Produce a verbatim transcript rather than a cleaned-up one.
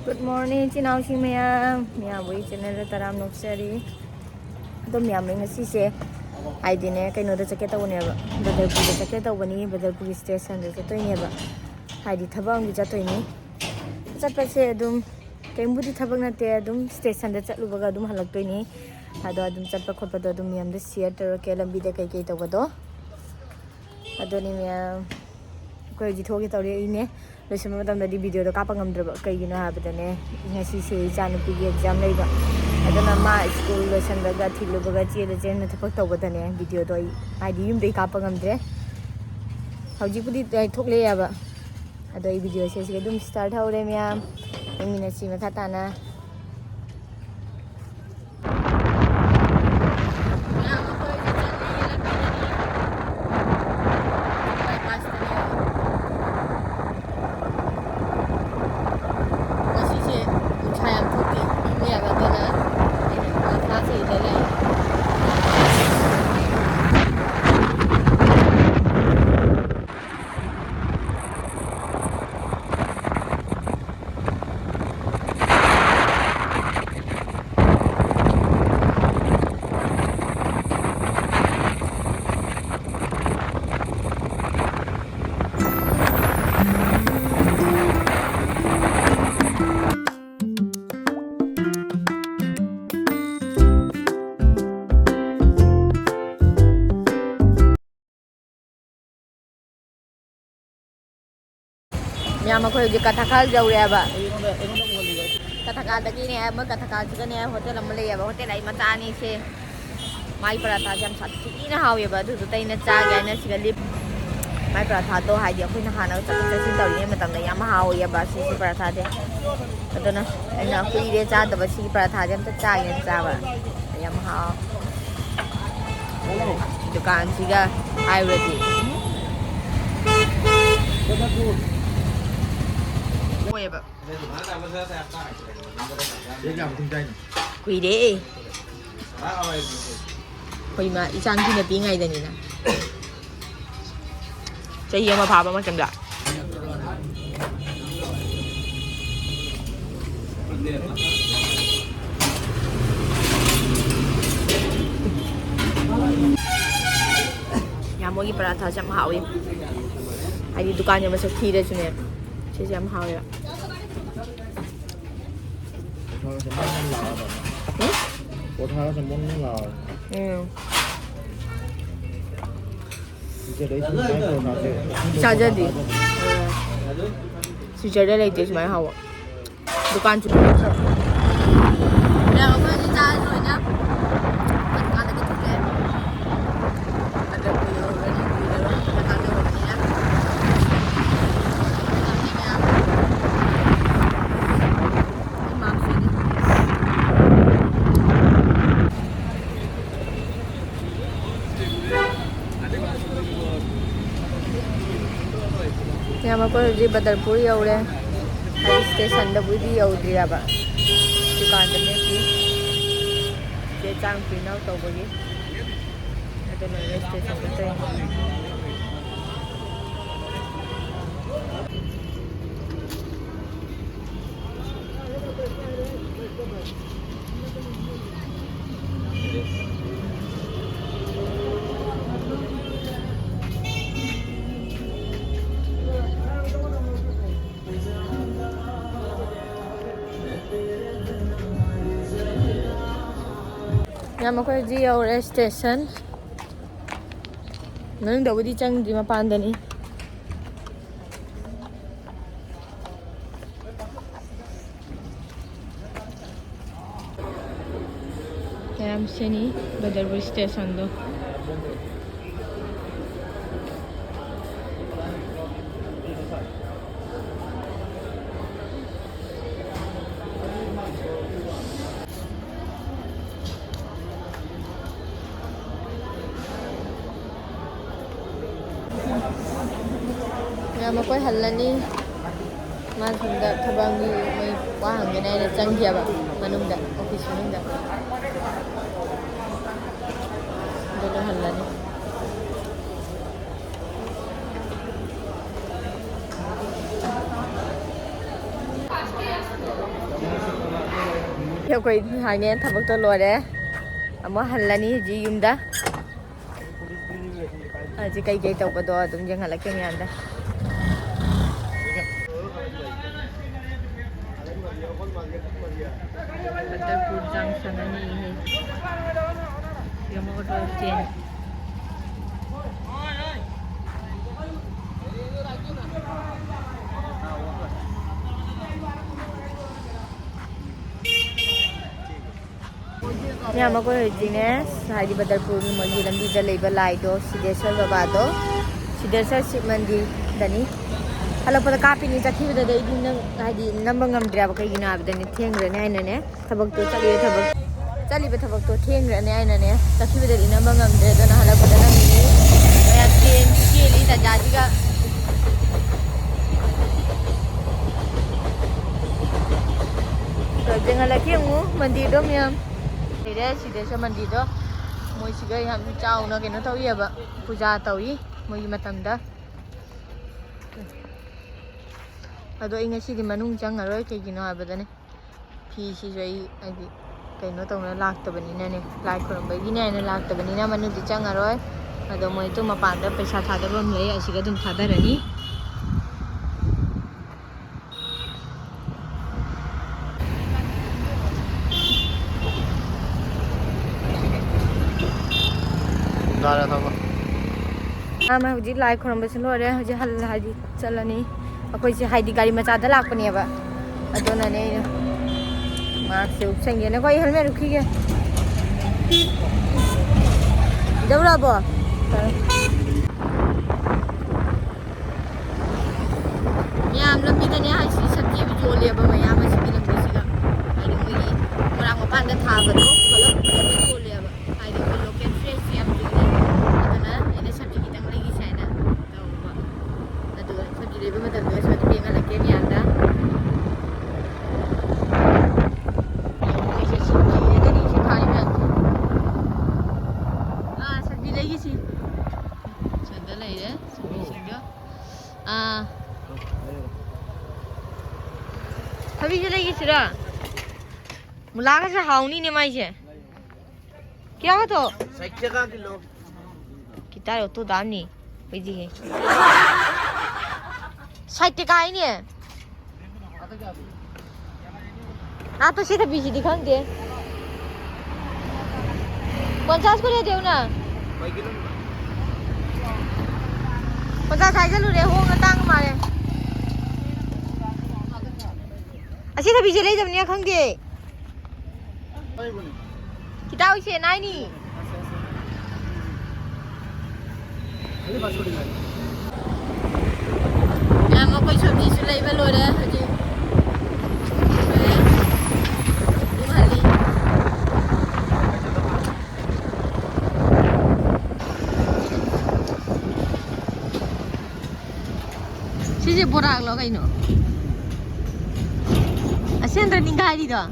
Good morning, ꯏꯆꯤꯟ ꯏꯅꯥꯎꯁꯤꯡ ꯃꯌꯥꯝ꯫ ꯃꯌꯥꯝꯕꯨ ꯑꯩ ꯆꯦꯅꯦꯜꯗ ꯇꯔꯥꯝ ꯅꯣꯛꯆꯔꯤ꯫ ꯑꯗꯣ ꯃꯌꯥꯝ, ꯑꯩ ꯉꯁꯤꯁꯦ ꯍꯥꯏꯗꯤꯅꯦ, ꯀꯩꯅꯣꯗ ꯆꯠꯀꯦ ꯇꯧꯕꯅꯦꯕ, ꯕꯗꯔꯄꯨꯔꯗ ꯆꯠꯀꯦ ꯇꯧꯕꯅꯤ, ꯕꯗꯔꯄꯨꯔꯒꯤ ꯁ꯭ꯇꯦꯁꯟꯗ ꯆꯠꯇꯣꯏꯅꯦꯕ꯫ ꯍꯥꯏꯗꯤ ꯊꯕꯛ ꯑꯃꯒꯤ ꯆꯠꯇꯣꯏꯅꯤ꯫ ꯆꯠꯄꯁꯦ ꯑꯗꯨꯝ ꯀꯩꯝꯕꯨꯗꯤ ꯊꯕꯛ ꯅꯠꯇꯦ, ꯑꯗꯨꯝ ꯁ꯭ꯇꯦꯁꯟꯗ ꯆꯠꯂꯨꯕꯒ ꯑꯗꯨꯝ ꯍꯜꯂꯛꯇꯣꯏꯅꯤ꯫ ꯑꯗꯣ ꯑꯗꯨꯝ ꯆꯠꯄ ꯈꯣꯠꯄꯗꯣ ꯑꯗꯨꯝ ꯃꯌꯥꯝꯗ ꯁꯤꯌꯔ ꯇꯧꯔꯛꯀꯦ, ꯂꯝꯕꯤꯗ ꯀꯩꯀꯩ ꯇꯧꯕꯗꯣ꯫ ꯑꯗꯨꯅꯤ ꯃꯌꯥꯝ, ꯑꯩꯈꯣꯏ ꯍꯧꯖꯤꯛ ꯊꯣꯛꯀꯦ ꯇꯧꯔꯤ꯫ ꯑꯩꯅꯦ, ꯂꯣꯏꯁꯤꯟꯕ ꯃꯇꯝꯗꯗꯤ ꯚꯤꯗꯤꯑꯣꯗꯣ ꯀꯥꯞꯄ ꯉꯝꯗ꯭ꯔꯕ꯫ ꯀꯩꯒꯤꯅꯣ ꯍꯥꯏꯕꯗꯅꯦ, ꯉꯁꯤꯁꯦ ꯏꯆꯥꯅꯨꯄꯤꯒꯤ ꯑꯦꯛꯖꯥꯝ ꯂꯩꯕ, ꯑꯗꯨꯅ ꯃꯥ ꯁ꯭ꯀꯨꯜ ꯂꯣꯏꯁꯤꯟꯕꯒ ꯊꯤꯜꯂꯨꯕꯒ ꯆꯦꯜꯂ ꯆꯦꯟꯅ ꯊꯕꯛ ꯇꯧꯕꯗꯅꯦ, ꯚꯤꯗꯤꯑꯣꯗꯣ ꯑꯩ ꯍꯥꯏꯗꯤ ꯌꯨꯝꯗꯩ ꯀꯥꯞꯄ ꯉꯝꯗ꯭ꯔꯦ꯫ ꯍꯧꯖꯤꯛꯄꯨꯗꯤ ꯊꯣꯛꯂꯛꯑꯦꯕ, ꯑꯗꯣ ꯑꯩ ꯚꯤꯗꯤꯑꯣꯁꯦ ꯁꯤꯗ ꯑꯗꯨꯝ ꯁ꯭ꯇꯥꯔꯠ ꯍꯧꯔꯦ ꯃꯌꯥꯝ, ꯌꯦꯡꯃꯤꯟꯅꯁꯤ ꯃꯈꯥ ꯇꯥꯅ꯫ ꯉꯁꯤꯁꯦ ꯅꯨꯡꯁꯥ ꯌꯥꯝ ꯊꯣꯛꯇꯦ, ꯏꯪꯕ ꯌꯥꯝ ꯀꯟꯅ꯫ ꯑꯩꯅ ꯀ꯭ꯂꯥꯁ ꯑꯩꯠꯇ ꯂꯥꯛꯑꯦ꯫ ꯃꯌꯥꯝ, ꯑꯩꯈꯣꯏ ꯍꯧꯖꯤꯛ ꯀꯊꯥꯀꯥꯜ ꯌꯧꯔꯦꯕ꯫ ꯀꯊꯥꯀꯥꯜꯗꯒꯤꯅꯦ, ꯃꯣꯏ ꯀꯊꯥꯀꯥꯜꯁꯤꯒꯅꯦ ꯍꯣꯇꯦꯜ ꯑꯃ ꯂꯩꯌꯦꯕ꯫ ꯍꯣꯇꯦꯜ ꯑꯩ ꯃꯆꯥꯅꯤꯁꯦ꯫ ꯃꯥꯏ ꯄꯔꯥꯊꯥꯁꯦ ꯌꯥꯝ ꯁꯥꯊꯤꯅ ꯍꯥꯎꯋꯦꯕ꯫ ꯑꯗꯨꯗꯨꯗ ꯑꯩꯅ ꯆꯥꯒꯦ ꯍꯥꯏꯅ ꯁꯤꯗ ꯂꯤꯞ-, ꯃꯥꯏ ꯄꯔꯥꯊꯥꯗꯣ ꯍꯥꯏꯗꯤ ꯑꯩꯈꯣꯏꯅ ꯍꯥꯟꯅ ꯆꯠꯊꯣꯛ ꯆꯠꯁꯤꯟ ꯇꯧꯔꯤꯉꯩ ꯃꯇꯝꯗ ꯌꯥꯝ ꯍꯥꯎꯋꯦꯕ ꯁꯤꯒꯤ ꯄꯔꯥꯊꯥꯁꯦ꯫ ꯑꯗꯨꯅ ꯑꯩꯅ ꯀꯨꯏꯔꯦ ꯆꯥꯗꯕ ꯁꯤꯒꯤ ꯄꯔꯥꯊꯥꯁꯦ ꯑꯝꯇ ꯆꯥꯒꯦꯅ ꯆꯥꯕ꯫ ꯌꯥꯝ ꯍꯥꯎ꯫ ꯗꯨꯀꯥꯟꯁꯤꯒ ꯍꯥꯏꯔꯨꯔꯗꯤ꯫ ꯑꯣꯏꯌꯦꯕ꯫ ꯀꯨꯏꯔꯦ꯫ ꯑꯩꯈꯣꯏ ꯏꯃꯥ ꯏꯆꯥ ꯅꯨꯄꯤꯅ ꯄꯤꯛꯏꯉꯩꯗꯅꯤꯅ꯫ ꯆꯍꯤ ꯑꯃ ꯐꯥꯕ ꯃꯇꯝꯗ꯫ ꯌꯥꯝ, ꯃꯣꯏꯒꯤ ꯄꯔꯥꯊꯥꯁꯦ ꯌꯥꯝ ꯍꯥꯎꯋꯤ꯫ ꯍꯥꯏꯗꯤ ꯗꯨꯀꯥꯟꯒꯤ ꯃꯁꯛ ꯊꯤꯔꯁꯨꯅꯦ, ꯁꯤꯁꯦ ꯌꯥꯝ ꯍꯥꯎꯋꯦꯕ꯫ ꯎꯝ? ꯎꯝ꯫ ꯆꯥꯖꯗꯦ꯫ ꯎꯝ꯫ ꯁꯤꯜꯆꯔꯗ ꯂꯩꯇꯦ ꯁꯨꯃꯥꯏꯅ ꯍꯥꯎꯕ꯫ ꯗꯨꯀꯥꯟꯁꯨ꯫ ꯃꯌꯥꯝ ꯑꯩꯈꯣꯏ ꯍꯧꯖꯤꯛ ꯆꯥꯔ ꯂꯣꯏꯅ ꯗꯨꯀꯥꯟꯗꯒꯤ ꯊꯣꯛꯂꯛꯑꯦ꯫ ꯑꯗ ꯀꯨꯏꯔꯔꯣꯏ, ꯀꯨꯏꯔꯔꯣꯏ, ꯃꯊꯥꯡꯗ ꯑꯣꯏꯕꯅꯤꯅ꯫ ꯃꯌꯥꯝ꯫ ꯑꯩ ꯃꯥꯝꯁꯤꯗꯤ꯫ ꯌꯥꯝ, ꯑꯩꯈꯣꯏ ꯍꯧꯖꯤꯛ ꯕꯗꯔꯄꯨꯔ ꯌꯧꯔꯦ꯫ ꯍꯥꯏꯗꯤ ꯁ꯭ꯇꯦꯁꯟꯗꯕꯨꯗꯤ ꯌꯧꯗ꯭ꯔꯤꯑꯕ, ꯗꯨꯀꯥꯟꯗ ꯂꯦꯞꯄꯤ꯫ ꯆꯦ ꯆꯥꯡ print out ꯇꯧꯕꯒꯤ꯫ ꯑꯗꯨ ꯂꯣꯏꯔꯦ ꯁ꯭ꯇꯦꯁꯟꯗ ꯇꯧꯔꯤꯅꯤ꯫ ꯌꯥꯝ, ꯑꯩꯈꯣꯏ ꯍꯧꯖꯤꯛ ꯌꯧꯔꯦ ꯁ꯭ꯇꯦꯁꯟ꯫ ꯃꯅꯨꯡꯗꯕꯨꯗꯤ ꯆꯪꯗ꯭ꯔꯤ, ꯃꯄꯥꯟꯗꯅꯤ꯫ ꯃꯌꯥꯝ ꯁꯤꯅꯤ ꯕꯗꯔꯄꯨꯔ ꯁ꯭ꯇꯦꯁꯟꯗꯣ꯫ ꯃꯌꯥꯝ ꯑꯩꯈꯣꯏ ꯍꯜꯂꯅꯤ꯫ ꯃꯥ ꯁꯣꯝꯗ ꯊꯕꯛ ꯑꯃꯒꯤ ꯃꯣꯏ ꯋꯥ ꯍꯪꯒꯦꯅ ꯍꯥꯏꯅ ꯆꯪꯈꯤꯑꯕ ꯃꯅꯨꯡꯗ, ꯑꯣꯐꯤꯁ ꯃꯅꯨꯡꯗ꯫ ꯑꯗꯨꯒ ꯍꯜꯂꯅꯤ꯫ ꯑꯩꯈꯣꯏ ꯍꯥꯏꯅꯦ ꯊꯕꯛꯇꯣ ꯂꯣꯏꯔꯦ, ꯑꯃꯨꯛ ꯍꯜꯂꯅꯤ ꯍꯧꯖꯤꯛ ꯌꯨꯝꯗ꯫ ꯍꯧꯖꯤꯛ ꯀꯩꯀꯩ ꯇꯧꯕꯗꯣ ꯑꯗꯨꯝ ꯌꯦꯡꯍꯜꯂꯛꯀꯦ ꯃꯌꯥꯝꯗ꯫ ꯕꯗꯔꯄꯨꯔ ꯖꯪꯁꯟ ꯑꯅꯤ ꯍꯦ꯫ ꯌꯦꯡꯉꯣ, ꯑꯣꯇꯣ ꯁ꯭ꯇꯦꯟ꯫ ꯃꯌꯥꯝ ꯑꯩꯈꯣꯏ ꯍꯧꯖꯤꯛꯅꯦ, ꯍꯥꯏꯗꯤ ꯕꯗꯔꯄꯨꯔꯒꯤ ꯃꯣꯏꯒꯤ ꯂꯝꯕꯤꯗ ꯂꯩꯕ ꯂꯥꯏꯗꯣ, ꯁꯤꯙꯦꯁ꯭ꯋꯔ ꯕꯕꯥꯗꯣ, ꯁꯤꯙꯦꯁ꯭ꯋꯔ ꯁꯤꯕ ꯃꯟꯗꯤꯔꯗꯅꯤ꯫ ꯍꯜꯂꯛꯄꯗ ꯀꯥꯞꯄꯤꯅꯤ, ꯆꯠꯈꯤꯕꯗꯗꯤ ꯑꯩꯗꯤ ꯅꯪ ꯍꯥꯏꯗꯤ ꯅꯝꯕ ꯉꯝꯗ꯭ꯔꯦꯕ, ꯀꯩꯒꯤꯅꯣ ꯍꯥꯏꯕꯗꯅꯦ ꯊꯦꯡꯈ꯭ꯔꯅꯤ ꯍꯥꯏꯅꯅꯦ, ꯊꯕꯛꯇꯣ ꯆꯠꯂꯤꯕ ꯊꯕꯛ ꯆꯠꯂꯤꯕ ꯊꯕꯛꯇꯣ ꯊꯦꯡꯈ꯭ꯔꯅꯤ ꯍꯥꯏꯅꯅꯦ, ꯆꯠꯈꯤꯕꯗꯗꯤ ꯅꯝꯕ ꯉꯝꯗ꯭ꯔꯦ꯫ ꯑꯗꯨꯅ ꯍꯜꯂꯛꯄꯗ ꯅꯝꯃꯤꯅꯤ꯫ ꯃꯌꯥꯝ ꯆꯦꯟꯁꯨ ꯆꯦꯜꯂꯤ ꯇꯥꯟꯖꯥꯁꯤꯒ꯫ ꯌꯦꯡꯍꯜꯂꯛꯀꯦ ꯑꯃꯨꯛ ꯃꯟꯗꯤꯔꯗꯣ ꯃꯌꯥꯝ꯫ ꯂꯩꯔꯦ ꯁꯤꯙꯦꯁ꯭ꯋꯔ ꯃꯟꯗꯤꯔꯗꯣ꯫ ꯃꯣꯏꯁꯤꯒ ꯌꯥꯝ ꯆꯥꯎꯅ ꯀꯩꯅꯣ ꯇꯧꯔꯤꯑꯕ, ꯄꯨꯖꯥ ꯇꯧꯏ ꯃꯣꯏꯒꯤ ꯃꯇꯝꯗ꯫ ꯑꯗꯣ ꯑꯩ ꯉꯁꯤꯗꯤ ꯃꯅꯨꯡ ꯆꯪꯉꯔꯣꯏ, ꯀꯩꯒꯤꯅꯣ ꯍꯥꯏꯕꯗꯅꯦ, ꯐꯤꯁꯤꯁꯨ ꯑꯩ ꯍꯥꯏꯗꯤ ꯀꯩꯅꯣ ꯇꯧꯅ ꯂꯥꯛꯇꯕꯅꯤꯅꯅꯦ, ꯂꯥꯏ ꯈꯨꯔꯨꯝꯕꯒꯤꯅꯦ ꯍꯥꯏꯅ ꯂꯥꯛꯇꯕꯅꯤꯅ ꯃꯅꯨꯡꯗꯤ ꯆꯪꯉꯔꯣꯏ꯫ ꯑꯗꯣ ꯃꯣꯏ ꯑꯗꯨꯝ ꯃꯄꯥꯟꯗ ꯄꯩꯁꯥ ꯊꯥꯗꯐꯝ ꯂꯩ, ꯑꯁꯤꯗ ꯑꯗꯨꯝ ꯊꯥꯗꯔꯅꯤ꯫ ꯌꯥꯔꯦ, ꯊꯝꯃꯣ꯫ ꯑꯃ ꯍꯧꯖꯤꯛ ꯂꯥꯏ ꯈꯨꯔꯨꯝꯕꯁꯨ ꯂꯣꯏꯔꯦ, ꯍꯧꯖꯤꯛ ꯍꯜ-, ꯍꯥꯏꯗꯤ ꯆꯠꯂꯅꯤ꯫ ꯑꯩꯈꯣꯏꯁꯦ ꯍꯥꯏꯗꯤ ꯒꯥꯔꯤ ꯃꯆꯥꯗ ꯂꯥꯛꯄꯅꯦꯕ, ꯑꯗꯨꯅꯅꯦ ꯑꯩꯅ ꯃꯥꯛꯁꯁꯦ ꯎꯞꯁꯟꯒꯦꯅꯀꯣ꯫ ꯑꯩ ꯍꯦꯜꯃꯦꯠ ꯎꯞꯈꯤꯒꯦ꯫ ꯌꯧꯔꯛꯑꯕꯣ? ꯃꯌꯥꯝ ꯂꯝꯕꯤꯗꯅꯦ ꯍꯥꯏꯁꯤ ꯁꯕꯖꯤ ꯌꯣꯜꯂꯦꯕ ꯃꯌꯥꯝ ꯑꯁꯤꯒꯤ ꯂꯝꯕꯤꯁꯤꯗ꯫ ꯍꯥꯏꯗꯤ ꯃꯣꯏꯒꯤ ꯃꯣꯏꯔꯥꯡ ꯃꯄꯥꯟꯗ ꯊꯥꯕꯗꯣ ꯄꯨꯂꯞ ꯄꯨꯂꯞ ꯌꯣꯜꯂꯦꯕ꯫ ꯍꯥꯏꯗꯤ ꯑꯩꯈꯣꯏ ꯂꯣꯀꯦꯜ ꯐ꯭ꯔꯦꯁꯁꯦ ꯌꯥꯝ ꯌꯣꯜꯂꯦ꯫ ꯑꯗꯨꯅ ꯑꯩꯅ ꯁꯕꯖꯤ ꯈꯤꯇꯪ ꯂꯩꯈꯤꯁꯦ ꯍꯥꯏꯅ ꯇꯧꯕ꯫ ꯑꯗꯨꯒ ꯁꯕꯖꯤ ꯂꯩꯕ ꯃꯇꯝꯗ ꯁꯕꯖꯤ ꯌꯦꯡꯍꯜꯂꯛꯀꯦ ꯃꯌꯥꯝꯗ꯫ ꯑꯩꯁꯦ ꯁꯤꯡꯖꯨ ꯌꯦꯡꯒꯅꯤ ꯁꯤ ꯊꯥꯔꯤ ꯃꯌꯥꯝꯁꯦ꯫ ꯑꯥ, ꯁꯕꯖꯤ ꯂꯩꯈꯤꯁꯤ꯫ ꯁꯤꯗ ꯂꯩꯔꯦ ꯁꯕꯖꯤꯁꯤꯡꯗꯣ꯫ ꯑꯥ꯫ ꯊꯕꯤꯁꯨ ꯂꯩꯈꯤꯁꯤꯔꯣ? ꯃꯨꯂꯥꯒꯁꯦ ꯍꯥꯎꯅꯤꯅꯦ ꯃꯥꯏꯁꯦ꯫ ꯀꯌꯥꯒ ꯊꯣ? ꯁꯥꯏꯠ ꯇꯀꯥ ꯀꯤꯂꯣ꯫ ꯈꯤꯇꯥ ꯌꯣꯠꯇꯣ ꯗꯥꯝꯅꯤ꯫ ꯑꯩꯈꯣꯏꯗꯤ ꯍꯦ꯫ ꯁꯥꯏꯠ ꯇꯀꯥ ꯍꯥꯏꯅꯦ꯫ ꯑꯥ, ꯇꯣ ꯁꯤ ꯊꯕꯤꯁꯤꯗꯤ ꯈꯪꯗꯦ꯫ ꯄꯟꯆꯥꯁ ꯀꯨꯟ ꯂꯩꯗꯦꯎꯅ꯫ ꯄꯟꯆꯥꯁ ꯍꯥꯏꯖꯜꯂꯨꯔꯦ, ꯍꯣꯡꯉ ꯇꯥꯡꯉ ꯃꯥꯜꯂꯦ꯫ ꯑꯁꯤ ꯊꯕꯤꯁꯦ ꯂꯩꯗꯕꯅꯤꯅ ꯈꯪꯗꯦ꯫ ꯈꯤꯇꯥ ꯍꯣꯏꯁꯦ ꯅꯥꯏꯅꯤ꯫ ꯃꯌꯥꯝ ꯑꯩꯈꯣꯏ ꯁꯣꯇꯤꯁꯨ ꯂꯩꯕ ꯂꯣꯏꯔꯦ ꯍꯧꯖꯤꯛ꯫ ꯏꯝꯍꯜꯂꯤ꯫ ꯁꯤꯁꯦ ꯕꯣꯔꯥꯛꯂꯣ ꯀꯩꯅꯣ? ꯑꯁꯤ ꯍꯟꯗꯛ ꯅꯤꯡꯈꯥꯏꯔꯤꯗꯣ?